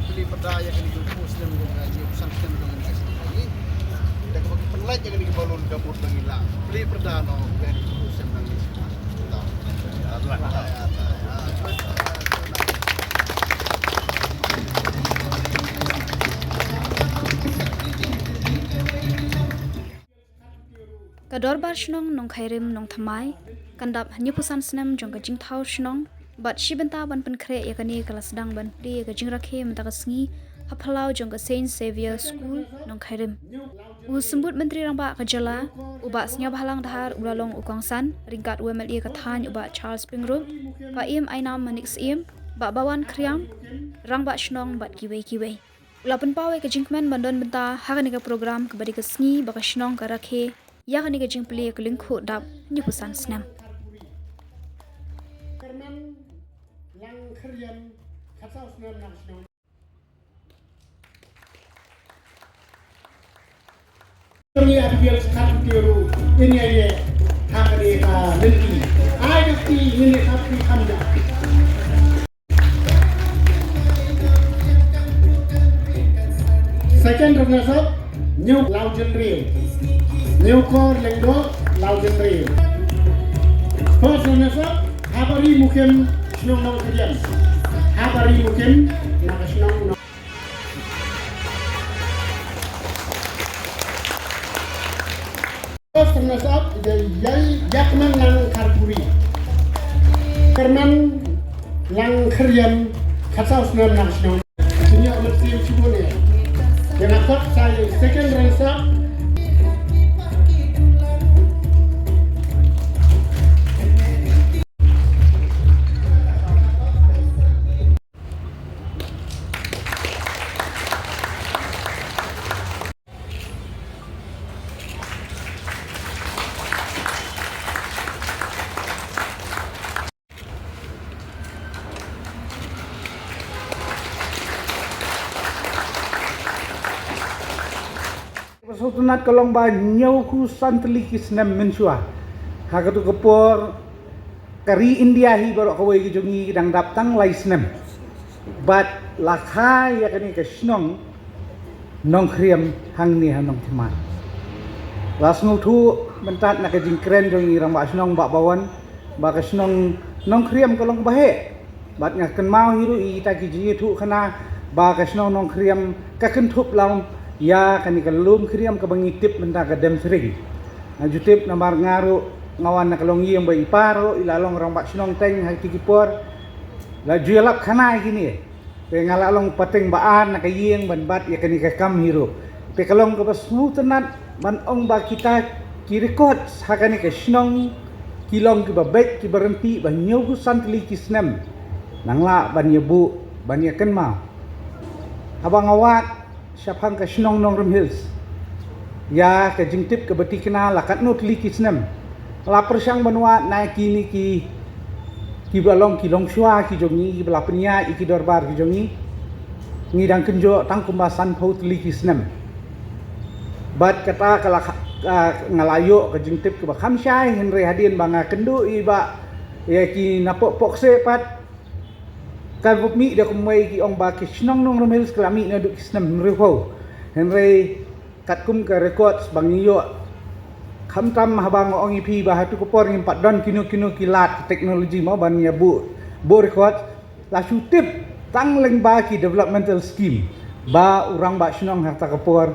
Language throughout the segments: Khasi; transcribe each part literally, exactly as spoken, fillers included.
Plie pyrda ïa kane ka hynñiew phew snem jong ka, hynñiew phew san snem jong kane ka seng ka ïing. Da kaba ki pynlait ïa kane ka balloon ka mut ba ngi la plie pyrda noh ïa kane ka hynñiew phew snem nangne. Ka Dorbar Shnong Nongkhairim Nongthymmai kan dap hynñiew phew san snem jong ka jingthaw shnong, bad shi bynta ban pynkhreh ïa kane ka la sdang ban plie ïa ka jingrakhe mynta ka sngi ha phyllaw jong ka Saint Xavier School, Nongkhairim. U Symbud Myntri Rangbah ka jylla, u Bah Sniawbhalang Dhar, u la long u kongsan, ryngkat u M L A ka thaiñ, u Bah Charles Pyngrope, Bah Ïeim Ainam Manik Syiem, Bah Bawan Khriam, Rangbah Shnong bad kiwei kiwei. U la pynpaw ïa ka jingkmen ban don bynta ha kane ka program kaba dei ka sngi ba ka shnong ka rakhe ïa kane ka jingplie ka lyngkhuh dap hynñiew phew san snem. Second runners up, New Laujin Real. New Kor Lengdo, Laujin Real. First runners up, Habari Mukim, Shnong Nongkriam. Habari Mukim, na Shnong Nong- First runners up, ïa, ïa, Yakman Lang Kharpuri. Kyrmen Lang Khriam, khatsaw snem na shnong. Senior Muslim Shibune. Ïa, na kot sa ïa second runners up. Ba sngewtynnat ka long ba hynñiewphew san tylli ki snem mynshuwa, ha katu ka por ka ri India hi baroh kawei ka jong ngi ki dang dap tang lai snem. Bad la kha ïa kane ka shnong Nongkriam hangne ha Nongthymmai. La sngewthuh mynta na ka jingkren jong i Rangbah Shnong Bah Bawan ba ka shnong Nongkriam ka long kaba heh. Bad nga kynmaw hi ruh ïa kita ki jingïathuhkhana ba ka shnong Nongkriam ka kynthup lang ïa kane ka lum Kriam kaba ngi tip mynta ka Demsring. Nga ju tip namar nga ruh nga wan na ka longïing ba i pa ruh i la long rangbah shnong teng ha kiti ki por. La ju ïalap khana ïa kine. Te nga la long pateng ba ar na ka ïing ban bat ïa kane ka kam hi ruh. Te ka long kaba sngewtynnat ban ong ba kita ki records ha kane ka shnong ki long kiba beit kiba ryntih ba hynñiewphew san tylli ki snem. Nang lah ban ïa buh ban ïa kynmaw. Haba nga wad shaphang ka shnong Nongrum Hills ïa ka jingtip kaba tikna la katno tylli ki snem. La pyrshang ban wad na kine ki, kiba long ki longshuwa ki jong ngi, kiba la pynïaid ïa ki dorbar ki jong ngi. Ngi dang kynjoh tang kumba sanphew tylli ki snem. Bad kata ka la kha-, ka, nga la ïoh ka jingtip kaba kham shai, hynrei hadien ba nga kynduh ïa i Bah ïa ki napoh Pokse pat, ka buh mih da kumwei ki ong ba ki shnong Nongrum Hills ka la mih naduh ki snem hynriewphew. Hynrei katkum ka records ba ngi ïoh, khamtam haba nga ong ïa phi ba ha tu ka por ngim pat don kino kino ki lad ki technology mo ban ïa buh, buh record, la shu tip tang lyngba ki developmental scheme ba u rangbah shnong ha kata ka por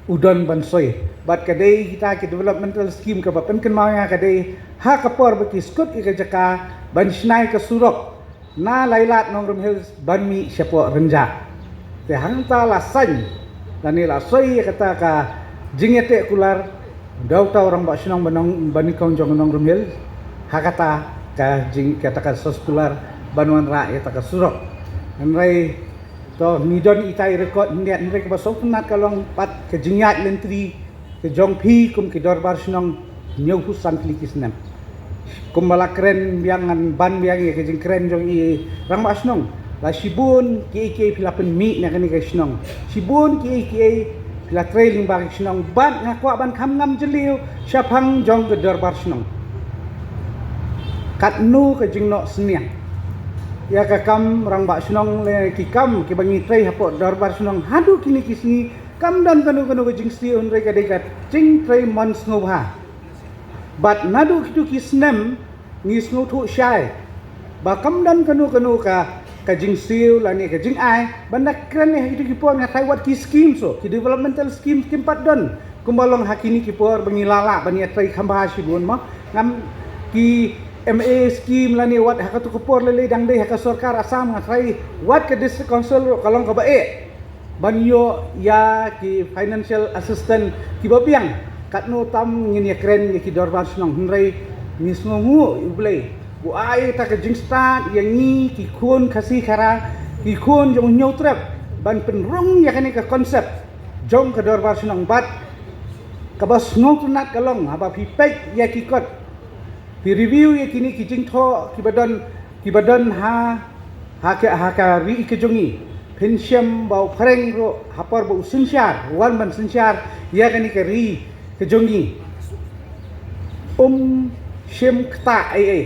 u don ban soi. Bad ka dei kita ki developmental scheme kaba pynkynmaw ïa nga ka dei ha ka por ba ki skud ïa ka jaka ban shna ïa ka surok na Lailad Nongrum Hills ban mih shapoh Rynjah. Te hangta la sign lane la soi ïa kata ka jingïateh kular da uta u rangbah shnong ba nyngkong jong Nongrum Hills ha kata ka jing, kata ka soskular ban wanrah ïa kata ka surok. Hynrei to ngi don ita i record hynrei, hynrei kaba sngewtynnat ka long pat ka jingïaid lynti ka jong phi kum ki dorbar shnong hynñiewphew san tylli ki snem. Kumba la kren biang ngan ban biang ïa ka jingkren jong i rangbah shnong. La shibun kiei kiei phi la pynmih na kane ka shnong. Shibun kiei kiei phi la trei lyngba ka shnong bad nga kwah ban kham ngam jylliew shaphang jong ka dorbar shnong. Katno ka jingnoh synñiang. Ïa ka kam rangbah shnong lane ki kam kiba ngi trei hapoh dorbar shnong haduh kine ki sngi kam don kano kano ka jingsniew, hynrei ka dei ka jingtrei mon sngewbha. Bad naduh kitu ki snem ngi sngewthuh shai ba kam don kano kano ka, ka jingsniew lane ka jingai ban da kren ïa kitu ki por. Nga tharai wat ki scheme, so ki developmental scheme kim pat don kumba long ha kine ki por ba ngi la lah ban ïatrei kham bha shibun mo. Ngam, ki M A scheme lane wat ha katu ka por lei lei dang dei ha ka sorkar Assam, nga tharai wat ka district council ruh ka long kaba eh ban ïoh ïa ki financial assistance kiba biang. Katno tam ngin ïakren ïa ki dorbar shnong, hynrei ngi sngewnguh ïa U Blei, u ai ïa ka jingstad ïa ngi ki khun Khasi Khara, ki khun jong u Hynñiewtrep, ban pynrung ïa kane ka concept jong ka dorbar shnong. Bad kaba sngewtynnat ka long haba phi peit ïa ki kot, phi review ïa kine ki jingthoh kiba don, kiba don ha, ha ka, ha ka ri ka jong ngi, phin shem ba u phareng ruh ha por ba u synshar, wan ban synshar ïa kane ka ri ka jong ngi, um shym ktah ei ei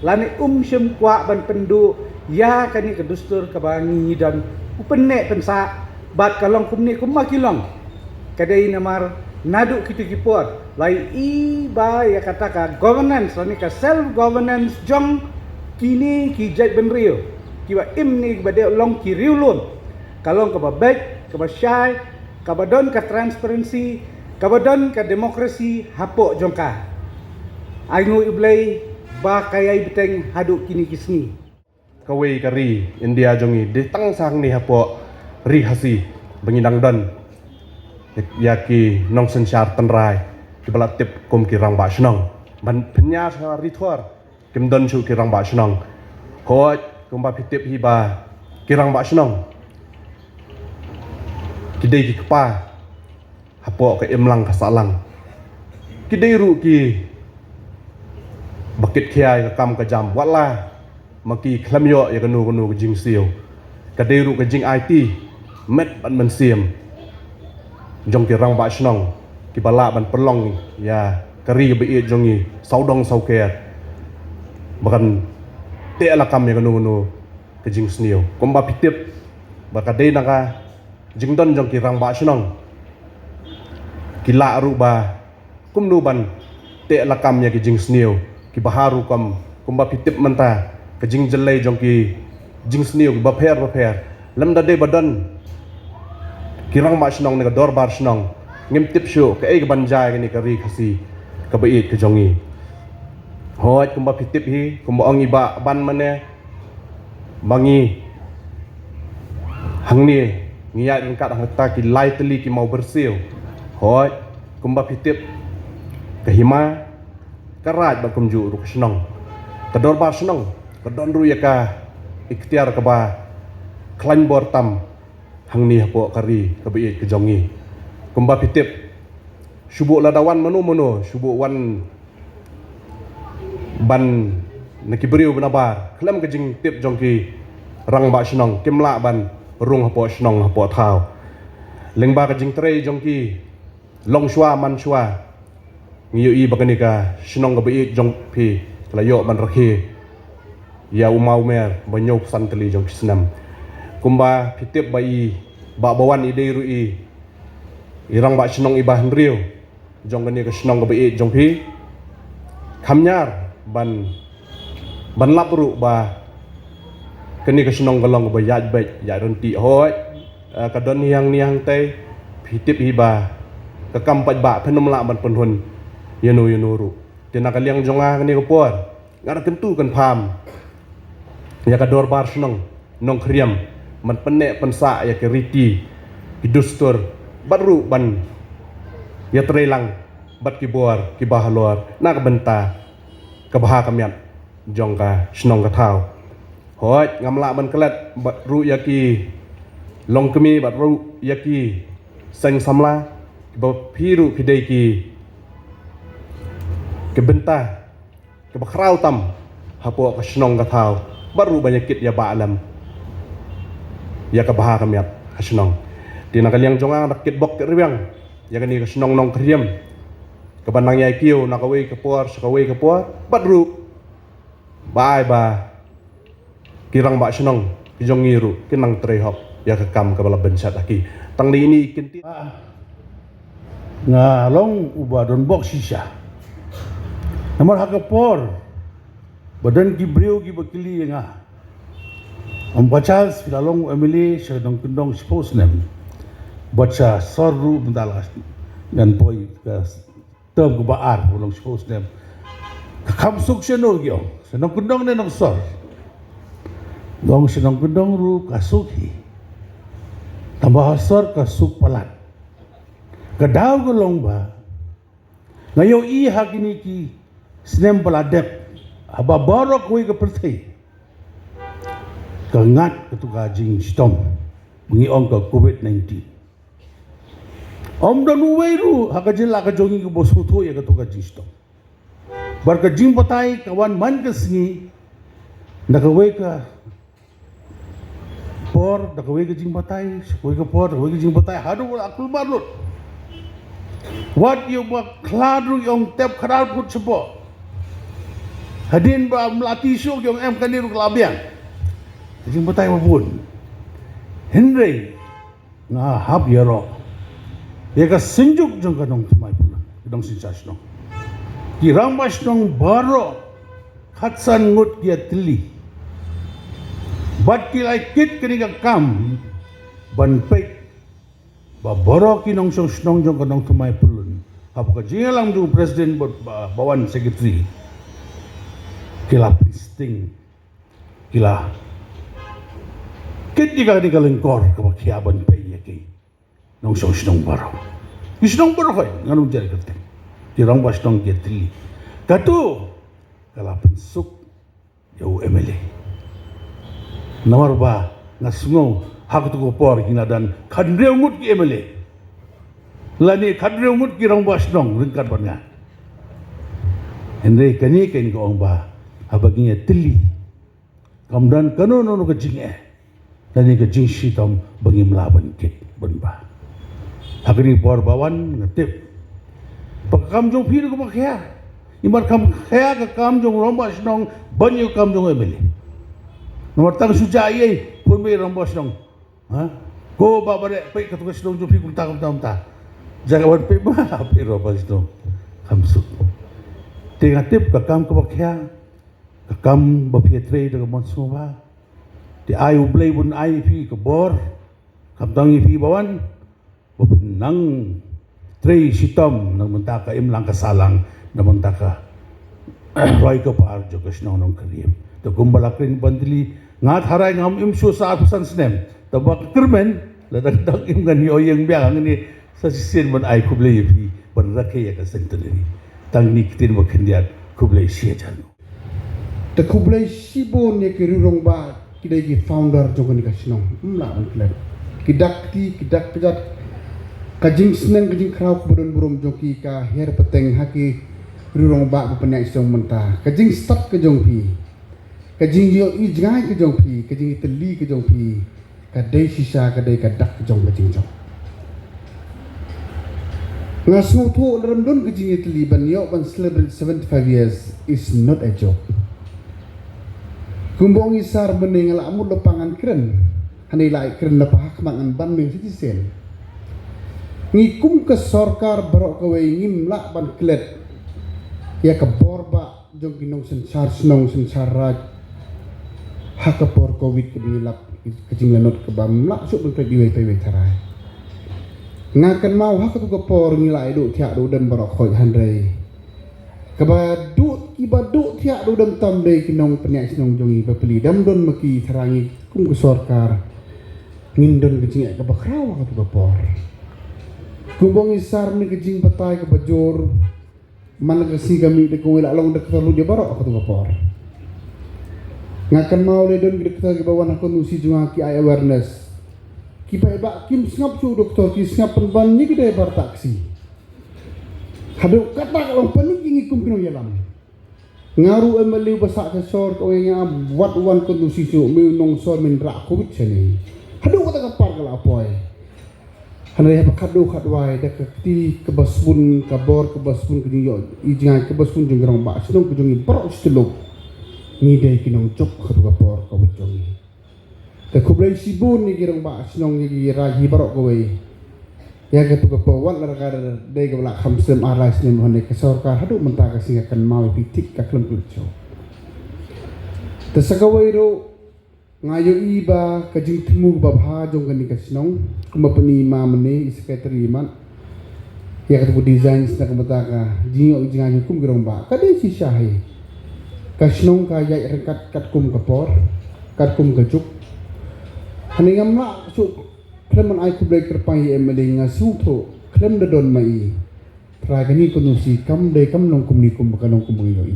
lane um shym kwah ban pynduh ïa kane ka dustur kaba ngi don. U pynneh pynsah bad ka long kumne kumba ki long. Ka dei namar naduh kitu ki por la i ba ïa kata ka governance lane ka self governance jong kine ki jaitbynriew kiba im ne kiba dei long ki riewlum, ka long kaba beit, kaba shai, kaba don ka transparency, kaba don ka democracy hapoh jong ka. Ai nguh ïa U Blei ba ka ïai bteng haduh kine ki sngi. Kawei ka ri India jong ngi, dei tang sa hangne hapoh ri Khasi ba ngi dang don ïa ki nongsynshar tynrai kiba la tip kum ki rangbah shnong. Ban pynïar sha ri Thor kim don shuh ki rangbah shnong. Hooid, kumba phi tip hi ba ki rangbah shnong ki dei ki kpa hapoh ka imlang ka sahlang. Ki dei ruh kiba kit khia ïa ka kam ka jam, wat la ma ki khlem ïoh ïa kano kano ka jingsiew. Ka dei ruh ka jingaiti met bad mynsiem jong ki rangbah shnong kiba lah ban pynlong ïa ka ri kaba ïeit jong ngi sawdong sawker ba kan teh lakam ïa kano kano ka jingsniew. Kumba phi tip ba ka dei na ka jingdon jong ki rangbah shnong, ki lah ruh ba kumno ban teh lakam ïa ki jingsniew kiba ha rukom. Kumba phi tip mynta ka jingjyllei jong ki jingsniew kiba pher ba pher, lymda dei ba don ki rangbah shnong ne ka dorbar shnong, ngim tip shuh kaei kaban jia ïa kane ka ri Khasi kaba ïeit ka jong ngi. Hooid, kumba phi tip hi, kumba ong i Bah Ban mynne, ba ngi hangne ngi ïaid ryngkat hangta ki lai tylli ki maw byrsiew. Hooid, kumba phi tip, ka hima, ka raid bad kumjuh ruh ka shnong, ka dorbar shnong ka don ruh ïa ka iktiar kaba khlaiñ bor tam hangne hapoh ka ri kaba ïeit ka jong ngi. Kumba phi tip, shu buh lada wan mano mano, shu buh wan ban na ki briew ba nabar, khlem ka jingtip jong ki rangbah shnong kim lah ban rung hapoh shnong hapoh thaw. Lyngba ka jingtrei jong ki longshuwa manshuwa, ngi ïohi ba kane ka shnong kaba ïeit jong phi ka la ïoh ban rakhe ïa u maw mer ba hynñiewphew san tylli jong ki snem. Kumba phi tip ba i Bah Bawan i dei ruh i, i rangbah shnong iba hynriew jong kane ka shnong kaba ïeit jong phi. Kham ñiar ban, ban lap ruh ba kane ka shnong ka long kaba ïaid beit ïaid ryntih. Hooid, eh, ka don hi hangne hangtai, phi tip hi ba ka kam paidbah phin ym lah ban pynhun ïano ïano ruh. Te na ka liang jong nga kane ka por, nga da kyntu kynpham ïa ka dorbar shnong Nongkhriam ban pynneh pynsah ïa ki riti, ki dustur, bad ruh ban ïatreilang bad ki bor kiba halor na ka bynta ka bha ka miat jong ka shnong ka thaw. Hooid, ngam lah ban klet bad ruh ïa ki longkmie bad ruh ïa ki seng samla, kiba phi ruh phi dei ki, ki bynta kiba khraw tam hapoh ka shnong ka thaw, bad ruh ban ïa kit ïa ba lem ïa ka bha ka miat ka shnong. Te na ka liang jong nga da kit bok kit rwiang ïa kane ka shnong Nongkhriam, kaba nang ïai kiew na kawei ka por sha kawei ka por, bad ruh ba ai ba Ki rangbah shnong ki jong ngi ruh kin nang trei hok ïa ka kam kaba la bynshit ha ki. Tang dei ini kin ti. Nga long uba don bok shisha. Namar ha ka por ba don ki briew kiba kylli ïa nga, Umbah Charles, phi la long M L A sha nongkyndong shiphew snem. Bad sha sor ruh mynta la ngan poi ka term kaba ar, ba long shiphew snem. Ka kham suk shano ki ong, sha nongkyndong ne nongsor? Nga ong sha nongkyndong ruh ka suk hi. Tangba ha sor ka suk palat. Ka daw ka long ba nga ïohi ha kine ki snem ba la dep, haba baroh kawei ka pyrthei ka ngat katu ka jingshitom ba ngi ong ka covid nineteen. Ym don uwei ruh ha ka jylla ka jong ngi kaba sngewthuh ïa katu ka jingshitom. Bad ka jingbatai ka wan man ka sngi na kawei ka por da kawei ka jingbatai, kawei ka por da kawei ka jingbatai, haduh ba la kulmar lut. Wat ïa ba khlad ruh ïong tep khadar put shapoh. Hadien ba mlati shuh ïong em kane ruh ka la biang. Ka jingbatai ba bun. Hynrei nga hap ïaroh ïa ka synjuk jong ka nongthymmai pula, ka nongsynshar shnong. Ki rangbah shnong baroh khatsan ngut ki ïatylli. Bad ki la kit kane ka kam ban peit ba baroh ki nongshong shnong jong ka nongthymmai pula, haba ka jingïalam jong u president ba, ba, ba wan secretary, ki la pynsting, ki la kit ïa kane ka lyngkor kaba khia ban peit ïa ki nongshong shnong baroh. Ki shnong baroh, hoi, ngan ym jer kyrteng. Ki rangbah shnong ki ïatylli. Katu ka la pynsuk ïa u M L A. Namar ba nga sngew ha katu ka por ki la don khadhynriew ngut ki M L A lane khadhynriew ngut ki rangbah shnong ryngkat bad nga. Hynrei kane ka ong ba haba ngi ïatylli, kam don kano kano ka jingeh lane ka jingshitom ba ngim lah ban kit ban bah. Ha kane ka por ba wan nga tip ba ka kam jong phi ruh kaba khia. Namar kam khia ka kam jong u rangbah shnong ban ïa ka kam jong u M L A. Namar tang shu jia ei ei pun ba ïa u rangbah shnong. Ha? Ko Bah Bareh, peit katu ka shnong jong phi kumta kumta kumta. Jaka wan peit ba peit u rangbah shnong. Kam suk. Te nga tip ka kam kaba khia, ka kam ba phi ïatrei da ka mon sngewbha. Te ai U Blei un ai ïa phi ka bor, khamtam ïa phi ba wan ba phin nang trei shitom na ka bynta ka imlang ka sahlang, na ka bynta ka roi ka par jong ka shnong Nongkrem. Te kumba la kren ban tylli, nga tharai ngam im shuh sa arphew san snem, tangba ka kyrmen lada ka dang im ngan ïoh ïeng biang hangne sa shisien ban ai khublei ïa phi ban rakhe ïa ka centenary. Tang kine ki ktien ba khyndiat, khublei shihajar nguh. Te khublei shibun ïa ki rangbah, ki dei ki founder jong kane ka shnong. Ym lah ban klet. Ki dak kti, ki dak kjat. Ka jingsneng, ka jingkhraw kaba don burom jong ki ka her pateng ha ki rangbah ba pynïaid shnong mynta. Ka jingstad ka jong phi, ka jingïohi jngai ka jong phi, ka jingïatylli ka jong phi, ka dei shisha, ka dei ka dak jong ka jingjop. Nga sngewthuh lada ym don ka jingïatylli, ban ïoh ban celebrate seventy-five years is not a joke. Kumba ong i Sar mynne, nga la mut lypa ngan kren, hangne la kren lypa ha khmat ngan ban meng sa shisien. Ngi kum ka sorkar baroh kawei ngim lah ban klet ïa ka bor ba jong ki nongsynshar shnong synshar raij ha ka por covid kaba ngi lap, ka jinglanot kaba ym lah shuh ban peit iwei pa iwei tharai. Nga kynmaw ha katu ka por ngi la ïaduh thiah duh dem baroh khoit, hynrei kaba duh, kiba duh thiah duh dem tam dei ki nongpynïaid shnong jong ngi. Bapli, da ym don ma ki, tharai ngi kum ka sorkar ngin don ka jingeh kaba khraw ha katu ka por. Kumba ong i Sar mynne, ka jingbatai kaba jur. Man la ka sngi ka mih da kawei la long doktor lut ïa baroh ha katu ka por. Nga kynmaw lei don ki doktor kiba wan ha constituency jong nga ki ai awareness. Ki paidbah kim sngap shuh doktor, ki sngap pynban ïa ki dei bar taxi. Haduh katta ka long panic ïa ngi kum ki nongïalam. Nga ruh M L A ba sah ka shor ka ong ïa nga, wat wan constituency shuh, me u nongsor, men rah covid shane. Haduh katta ka par ka la poi. Hynrei haba khadduh khadwai da ka kti kaba sbun, ka bor kaba sbun, ka jingïohi jngai kaba sbun jong ki rangbah shnong ka jong ngi baroh shi tylli, Ngi dei ki nongjop ha katu ka por ka wit jong ngi. Te khublei shibun ïa ki rangbah shnong, ïa ki raid hi baroh kawei. Ïa katu ka por wat la ka dei kaba la kham snem ar lai snem hangne, ka sorkar haduh mynta ka sngi ka kynmaw ïa phi thik, ka khlem klet shuh. Te sa kawei ruh, nga ïohi ba ka jingthmu babha jong kane ka shnong, kumba pyni ma mane i secretary mat, ïa katu ka design sna ka bynta ka jingïoh jingïaid kum ki rangbah, ka dei shisha hi. Ka shnong ka ïaid ryngkat katkum ka por, katkum ka juk. Hangne ngam lah shuh khlem ban ai khublei kyrpang ïa M L A, nga sngewthuh khlem da don ma i, trai kane ka nusi kam dei, kam long kumne kumba ka long, kumba ngi ïohi.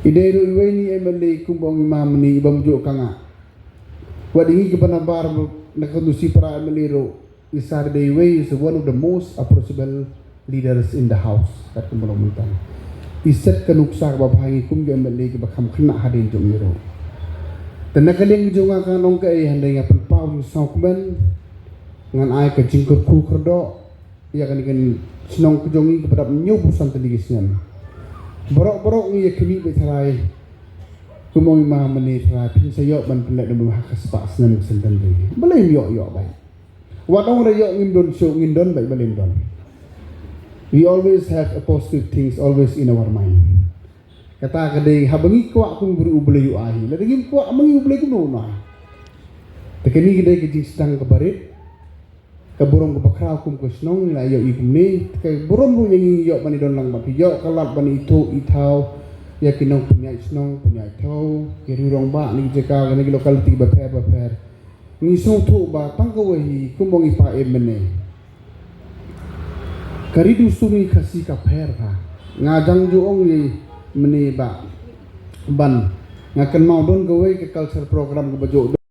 I dei ruh iwei na i M L A kumba ong i ma mane, i bym juh ka nga. Wat i ngi kiba nabar na ka nusi para M L A ruh, i Sir dei iwei, is one of the most approachable leaders in the house, katkum ba long mynta. I set ka nuksa kaba bha, ngi kum ki M L A kiba kham khynnah hadien jong ngi ruh. Te na ka liang jong nga, kan ong kaei, hynrei nga pynpaw jingsaw kmen, ngan ai ka jingkyrkhu kyrdoh ïa kane ka shnong ka jong ngi kaba dap hynñiewphew san tylli ki snem. Baroh baroh ngi ïa khmih beit trai. Kumba ong i ma mane, trai phin sa ïoh ban pynleit noh ha ka spah snem ka centenary. Balei ym ïoh, ïoh beit. Wat ong re ïoh, ngim don shuh, ngim don beit, balei ym don. We always have a positive things always in our mind. Kata ka dei haba ngi kwah kum briew, U Blei u ai hi. Lada ngim kwah ma ngi, U Blei kumno un ai? Te kane ka dei ka jingsdang kaba rit. Ka burom kaba khraw kum ka shnong la ïoh i kumne. Ka burom ruh ïa ngi, ïoh ban ïadon lang bad phi, ïoh ka lad ban ithuh ithaw ïa ki nongpynïaid shnong, pynïaid thaw, ki riew rangbah na ki jaka, na ki locality bapher bapher. Ngi sngewthuh ba tang kawei hi, kumba ong i pa M N A, ka ri dustur ngi Khasi ka pher ha. Nga jang ju ong ïa i mane ba ban, nga kynmaw don kawei ka culture program kaba ju